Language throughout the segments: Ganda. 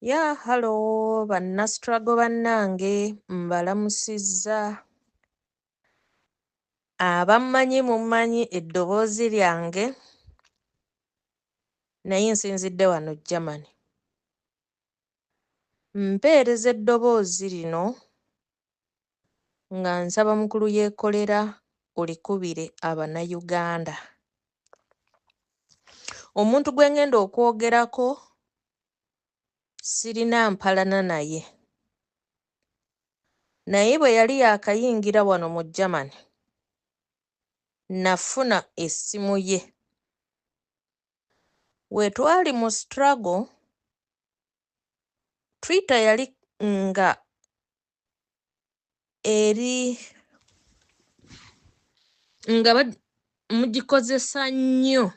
Ya hello bannastruggle bannange, mbalamusizza. Abammanyi mummanyi eddoboozi lyange, naye nsinzidde wano Germany. Mpeereza eddoboozi lino nga nsaba mukulu Yekolera olikubire Abannayuganda. Omuntu gwe ngenda okwogerako sirina mpalana naye, naye bwe yali yaakayingira wano mu Germany, nafuna essimu ye. We twali mu struggle, Twitter yali nga eri nga mugikozesa nnyo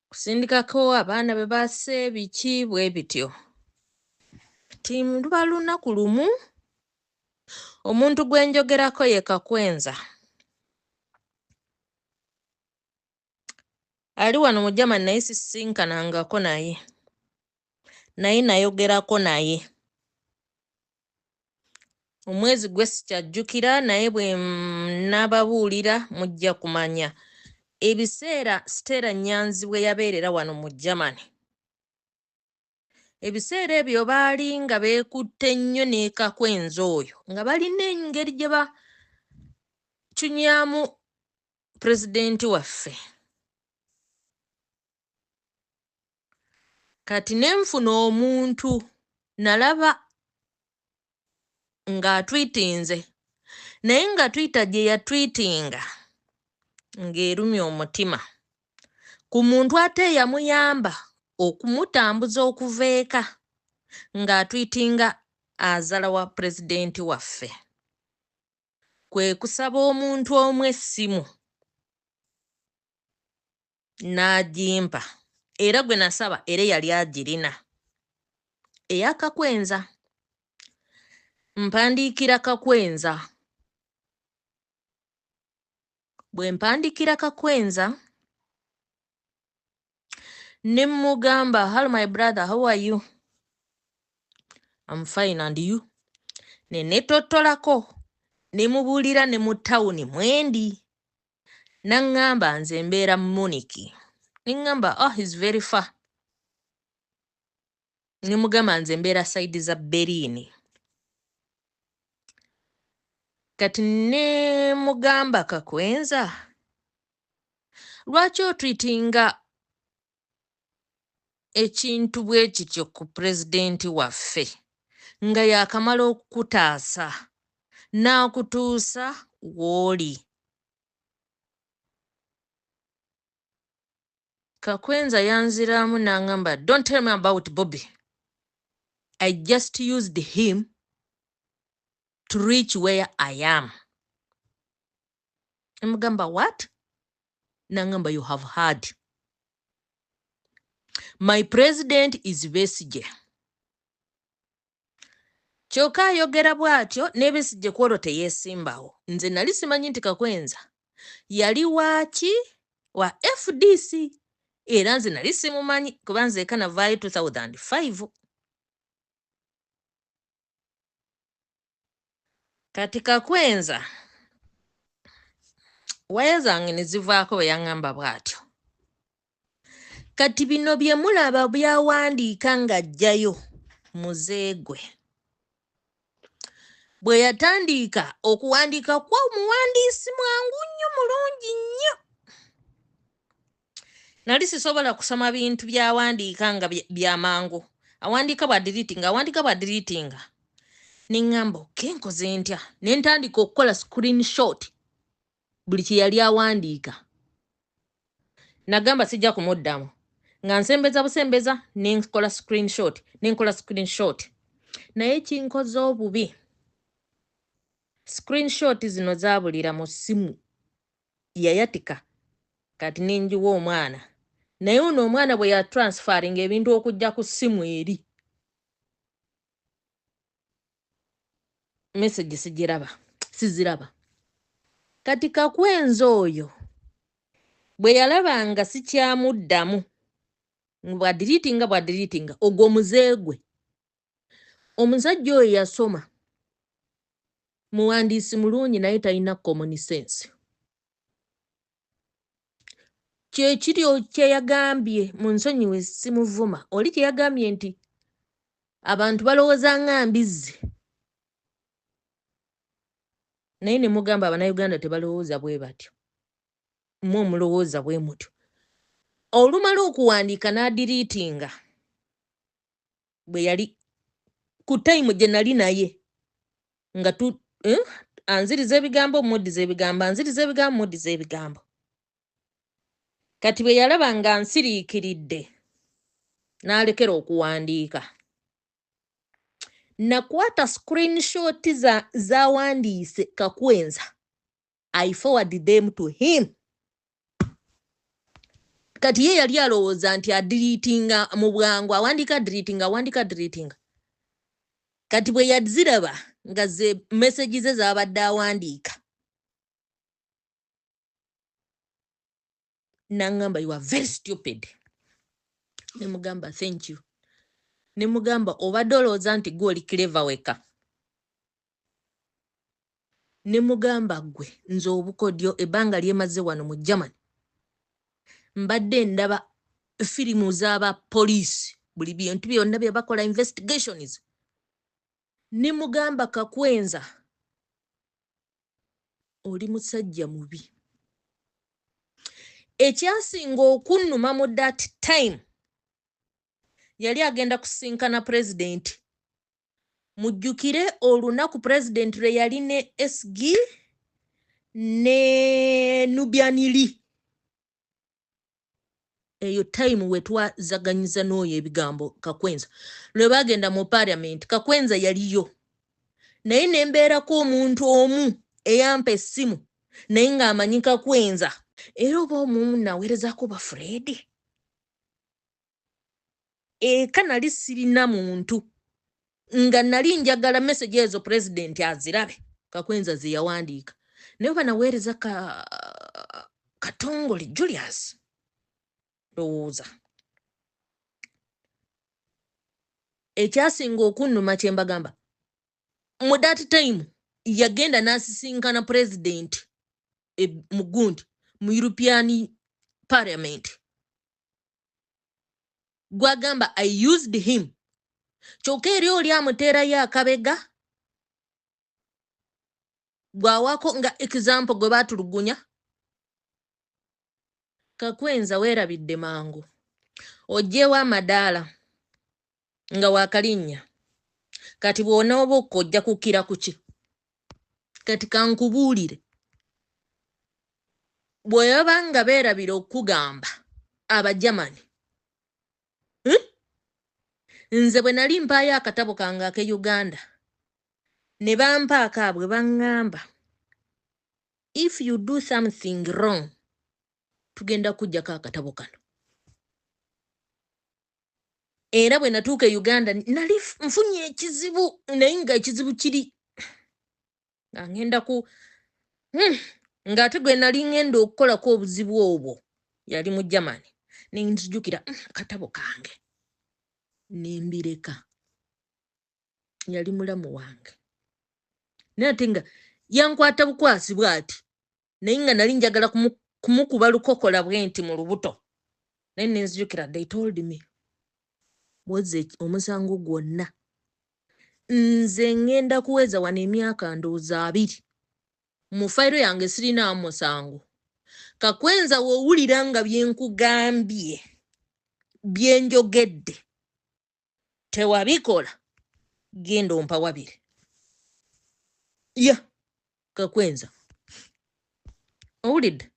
kusindikako abaana be basse biki bwe bityo. Kati luba lunaku lumu omuntu gwe njogerako ye Kakwenza. Ali wano mu Germany naye sisinkanangako naye, naye nayogerako naye. Omwezi gwe sikyajjukira, naye bwe nnababuulira mujja kumanya. Ebiseera Stella Nyanzi bwe yabeerera wano mu Germany, ebiseera ebyo baali nga beekutte nnyo ne Kakwenza oyo, nga balina engeri gye bacunyaamu pulezidenti waffe. Kati ne nfuna omuntu nalaba ng'atwitinze, naye nga Twitter gye yatwitinga ng'erumya omutima ku muntu ate eyamuyamba okumutambuza okuva eka ng'atwitinga azala wa pulezidenti waffe. Kwe kusaba omuntu omu essimu n'agimpa, era gwe nasaba era yali agirina eya Kakwenza. Mpandiikira Kakwenza. Bwe mpandiikira Kakwenza ne mmugamba, hello my brother, how are you? I'm fine and you? Ne neetottolako ne mubuulira ne mu tawuni mwendi. N'aŋŋamba nze mbeera Munich. Ne ŋŋamba, oh, he's very far. Ne mugamba nze mbeera side za Berlin. Kati ne mugamba Kakwenza, lwaki otwitinga ekintu bwe kityo ku pulezidenti waffe nga yaakamala okukutaasa n'akutuusa w'oli? Kakwenza yanziramu n'aŋŋamba, don't tell me about Bobby. I just used him to reach where I am. Mugamba, what? N'aŋŋamba, you have heard. My president is Besigye. Kyokka ayogera bw'atyo ne Besigye ku olwo teyeesimbawo. Nze nali simanyi nti Kakwenza yali waaki wa FDC, era nze nali simumanyi kuba nze eka navaayo 2005. Kati Kakwenza waya zange ne zivaako bwe yaŋŋamba bw'atyo. Kati bino bye mulaba by'awandiika ng'aggyayo muzeegwe. Bwe yatandika okuwandiika kwa omuwandiisi mwangu nnyo mulungi nnyo. Nali sisobola kusoma bintu by'awandiika nga bya mangu. Awandiika bw'adiriitinga, awandiika bw'adiriitinga. Ne ŋŋamba okay, nkoze ntya? Ne ntandika okukola screenshot buli kye yali awandiika. Nagamba sijja kumuddamu. Nga nsembeza busembeza ne nkola screenshot, ne nkola screenshot. Naye kinkoze obubi. Screenshot zino zaabulira mu ssimu yayatika kati ne ngiwa omwana. Naye ono omwana bwe yatransferinga ebintu okujja ku ssimu eri, message sigiraba, siziraba. Kati Kakwenza oyo bwe yalaba nga sikyamuddamu, bw'adiriitinga bw'adiriitinga ogwo muzeegwe. Omusajja oyo yasoma, muwandiisi mulungi, naye talina common sense. Kyekiri kyeyagambye, mu nsonyiwe simuvuma, oli kyeyagambye nti abantu balowooza nga mbizzi, naye ne mugamba Abannayuganda tebalowooza bwe batyo, mmwe omulowooza bwe mutyo. Olumala okuwandiika n'adeletinga bwe yali ku time gye nali naye nga tu anziriza ebigambo, muddiza ebigambo, anziriza ebigambo, muddiza ebigambo. Kati bwe yalaba nga nsiriikiridde n'alekera okuwandiika. Nakwata screenshot zawandiise Kakwenza, I forward them to him. Kati ye yali alowooza nti adeletinga mu bwangu, awandiika deletinga, awandiika deletinga. Kati bwe yaziraba nga ze message ze z'abadde awandiika, n'aŋŋamba, "You are very stupid." Ne mugamba, "Thank you." Ne mugamba, "Obadde olowooza nti gwe oli clever weka." Ne mugamba, "Ggwe nze obukodyo ebbanga lyemaze wano mu Germany, mbadde ndaba firimu z'aba poliisi, buli bintu byonna bye bakola, investigations." Ne mugamba, "Kakwenza, oli musajja mubi." Ekyasinga okunnuma, mu that time yali agenda kusinkana pulezidenti. Mujjukire olunaku pulezidenti lwe yali ne SG ne Nubian Li, eyo time we twazaganyiza n'oyo ebigambo Kakwenza, lwe bagenda mu parliament, Kakwenza yaliyo, naye ne mbeerako omuntu omu eyampa essimu, naye ng'amanyi Kakwenza. Era oba omu naweerezaako ba Fred eka, nali sirina muntu, nga nali njagala message ezo pulezidenti azirabe, Kakwenza ze yawandiika, naye oba naweereza ka Katongole Julius, ndowooza. Ekyasinga okunnuma, kye mbagamba, mu that time yagenda n'asisinkana pulezidenti mu gundi, mu European Parliament, gwagamba, "I used him." Kyokka eri oli amuteerayo akabega bw'awaako nga example gwe baatulugunya. Kakwenza, weerabidde mangu, oggyewo amadaala nga waakalinnya. Kati bw'onooba okka ojja kukkira ku ki? Kati kankubuulire, bw'oba nga beerabira okukugamba Abajamani, Nze bwe nali mpaayo akatabo kange ak'e Uganda ne bampa akaabwe, baŋŋamba, "If you do something wrong, tugenda kuggyako akatabo kano." Era bwe natuuka e Uganda nali nfunye ekizibu, naye nga ekizibu kiri nga ŋŋenda ku ng'ate gwe nali ŋŋenda okukolako obuzibu obwo yali mu Germany. Ne nzijukira akatabo kange ne mbireka, yali mulamu wange, naye ate nga yankwata bukwasi bw'ati, naye nga nali njagala kumukuba lukokola bwe nti mu lubuto, naye ne nzijukira they told me, bw'ozza omusango gwonna. Nze ŋŋenda kuweza wano emyaka ndowooza 20, mu fayiro yange sirinaamu musango. Kakwenza, w'owulira nga bye nkugambye, bye njogedde tewabikola, genda ompawabire. Ya Kakwenza, owulidde?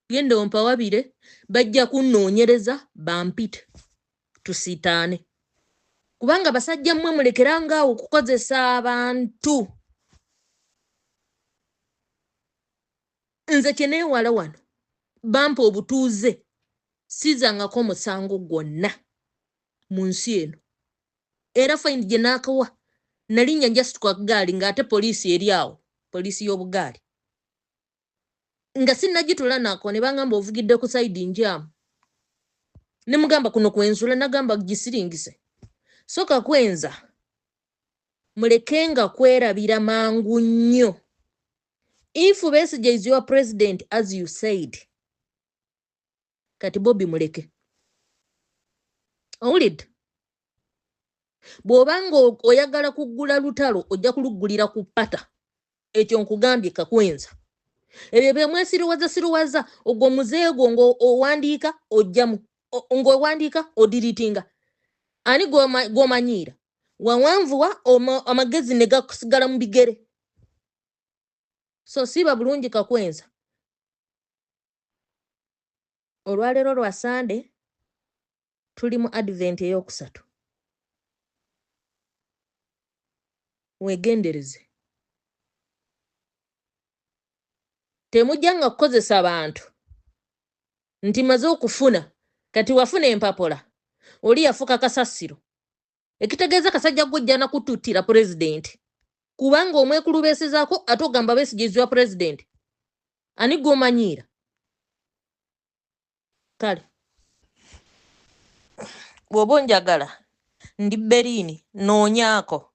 Genda ompawabire, bajja kunnoonyereza bampite tusiitaane, kubanga basajja mmwe mulekeranga awo okukozesa abantu. Nze kye neewala wano, bampa obutuuze, sizangako omusango gwonna mu nsi eno. Era fine gye naakawa, nalinnya njasituka gaali, ng'ate poliisi eri awo, poliisi y'obugaali, nga sinnagitula nako ne baŋŋamba, "Ovugidde ku side njamu." Ne mugamba, "Kuno kwensula." Nagamba, "Gisiringise." So Kakwenza, mulekenga kwerabira mangu nnyo. If Besigye is your president as you said, kati Bobi muleke. Owulidde? Bw'oba nga oyagala kuggula lutalo, ojja kuluggulira ku ppata. Ekyo nkugambye Kakwenza. Ebyo bye mwesiruwaza siruwaza, ogwo muzeego ng'owandiika ojjamu, ng'owandiika odiritinga. Ani gw'omanyiira? Wawanvuwa amagezi ne gakusigala mu bigere. So siiba bulungi Kakwenza. Olwaleero lwa Sande, tuli mu Advent ey'okusatu. Weegendereze. Temujjanga kukozesa bantu nti maze okufuna, kati wafuna empapula, oli yafuka kasasiro. Ekitegeeza kasajja gwe na kututtira pulezidenti. Kubanga omwekulubeesezaako ate ogamba Besigye is your president. Ani gw'omanyiira? Kale bw'oba onjagala ndi Berlin, noonyaako.